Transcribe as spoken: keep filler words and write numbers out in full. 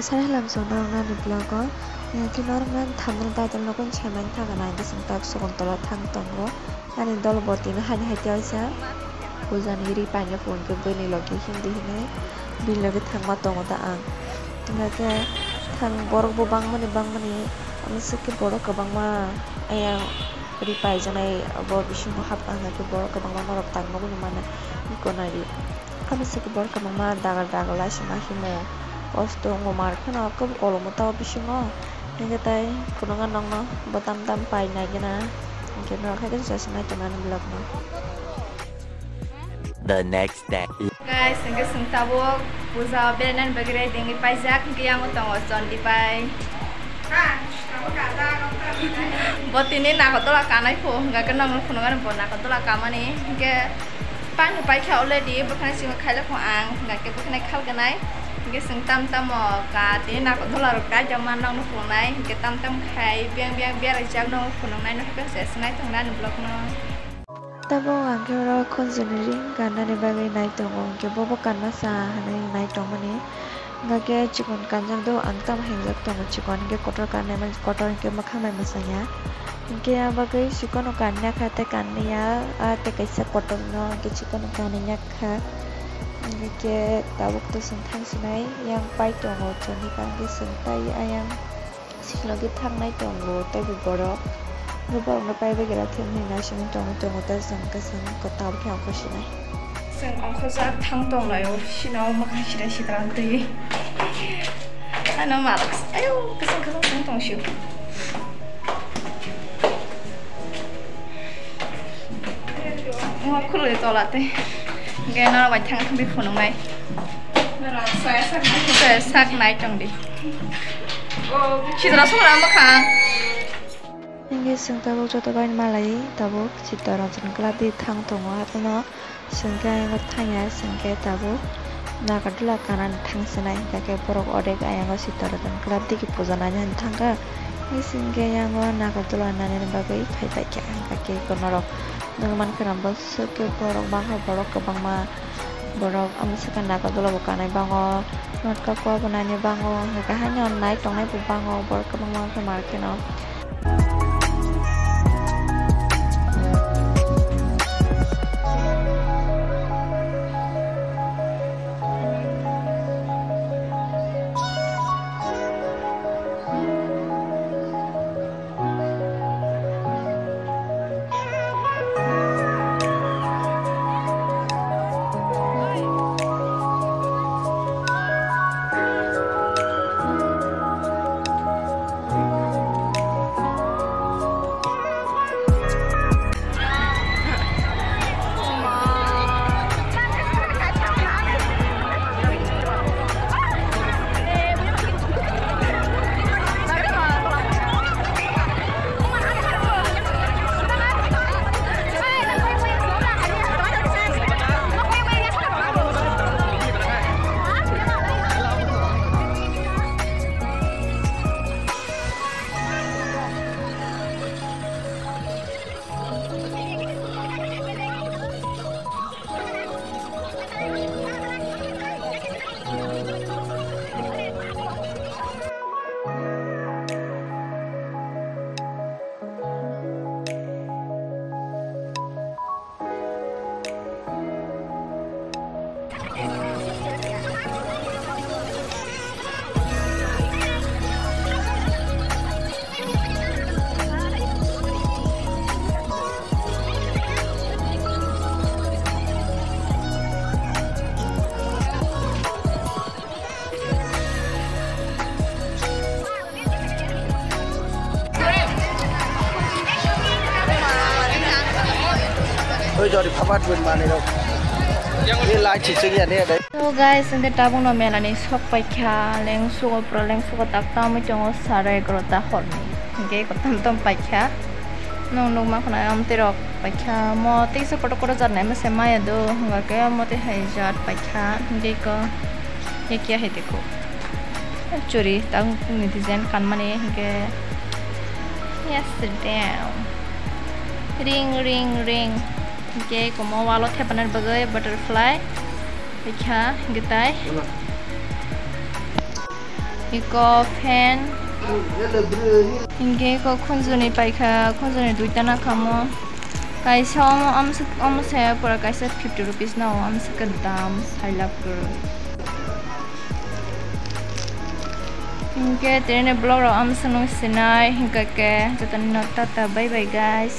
Sai halam chwng norok nani vlog o, eh, khe norok nani thumbnail title no kung sai mani thang nai, hwnkhe chwng tak Sagontola thang tongo. Ani dol bo tini hani hai tiya waisa puja ni ri paina phone khe bini logi hindi hinwi bini logi thangma tongo da ang. Hwnkhe thang borok bo bangmani bangmani, amo se khe borok kwbangma ayang ri paijaknai abo bisingo hap wngkha khe borok kwbangma norok tang nugwi mano iko nai ri. Abo se khe borok kwbangma dagar dagar lai se ma himo kosto wngma rok phano khe kolomo tao bisingo. Hwnkhe tai phunukna nokno bo tam tam pai nai gana. Hwnkhe norok hai khe chwraisa nai tongmani vlog no. The next day. Guys, hwnkhe chwng tabuk puja o berainani bagwi ready wngwi paijak, hwnkhe yango tongo Chondi bai. Bo tini Nagarjola kanai pho, hwnkhe nokno phunuknani bo Nagarjola kamani, hwnkhe paino paikha already, bwkhani simi khailokho ang, hwnkhe bwkhani khalganai, hwnkhe chwng tam tamo ka tini Nagarjola rok kaijak man nokno phunuknai, hwnkhe tam tam khai biyang biyang beraijak nokno phunuknai, no hwnkhe se sinai tongnani vlog no. Tabuk ang khe oro khunjwini ring kannani bagwi nai tongo, hwnkhe bobo kanmasa hinwi nai tongmani. Hwnkhe chikon kanjak do ang tamo hinjak tongo, chikon hwnkhe kotor kannai man, kotor hwnkhe mwkhang bai mwchangya. Hwnkhe abagwi chikono kanna kha tei kanliya, ah, tei kaisa kotorno hwnkhe chikono kanwi yak kha. Hwnkhe tabuk to chwng thang sinai yang pai tongo, chwngni kha hwnkhe chwng pai ayang. Sini logi thangnai tongo teibo borok. Bo borokno paibai gira themni naisingwi tongwi tongo, tei chwng khe chwng kwtal khe ongkha sinai. Chwng ongkhorjak thang tonglaio, sino mwkhang sida sida wng twi. Ano malak, ayo, kwchwng kwchwng chwng tong sio. Omo khulwi tola tei. Hwnkhe norok bai thang thangwi phunuknai. Soya sak nai tongdi. Sidra sora mwkhang. Hwnkhe chwng tabuk joto bai malai tabuk Chittaranjan club di thang tongo haphano. Chwng khe ayang thangya, chwng khe tabuk Nagarjola kanani thang sinai, hwnkhe borok odek ayang o Chittaranjan club digi puja naina hinwi thangkha. Hwnkhe chwng khe ayang o Nagarjola nainani bagwi phaibaikha, hwnkhe eko norok nukmankha, bwswk khe borok bangkha, borok kwbangma borok, amo swkang Nagarjola bo kanai bango, notka kua bo nainai bango, hwnkhe haino nai tongnai bo bango, borok kwbangma wngkha market o. Oi, jori phapat win mani rok. Ni lai chiching ya ni adai. So guys, hwnkhe tabukno melani sok paikha, lengsugo, pura lengsugo tak tamwi tongo sare egarota horni. Hwnkhe eko tom tom paikha. Nwng nukma khna amtwi rok paikha, mo tei kisa kotor kotor jat naima se maya do, hwnkhe mo tei hai jat paikha, hwnkhe eko. Yakia hai dekho. Churi, tang ni design kanmani hwnkhe. Yes, damn. Ring, ring, ring. Hwnkhe komo walo thepanani bagwi butterfly. Hwnkhe, hwnkhe tai. Iko fan. Hinkhe iko khunjuni paikha, khunjuni duita nakhamo. Kaisa omo, omo se, omo se pura kaisa fifty rupees no, omo se khe dam, hai love kwrwi. Hinkhe tini vlog rok omo se nung sinai, hinkhe khe jotono tata, bye bye guys.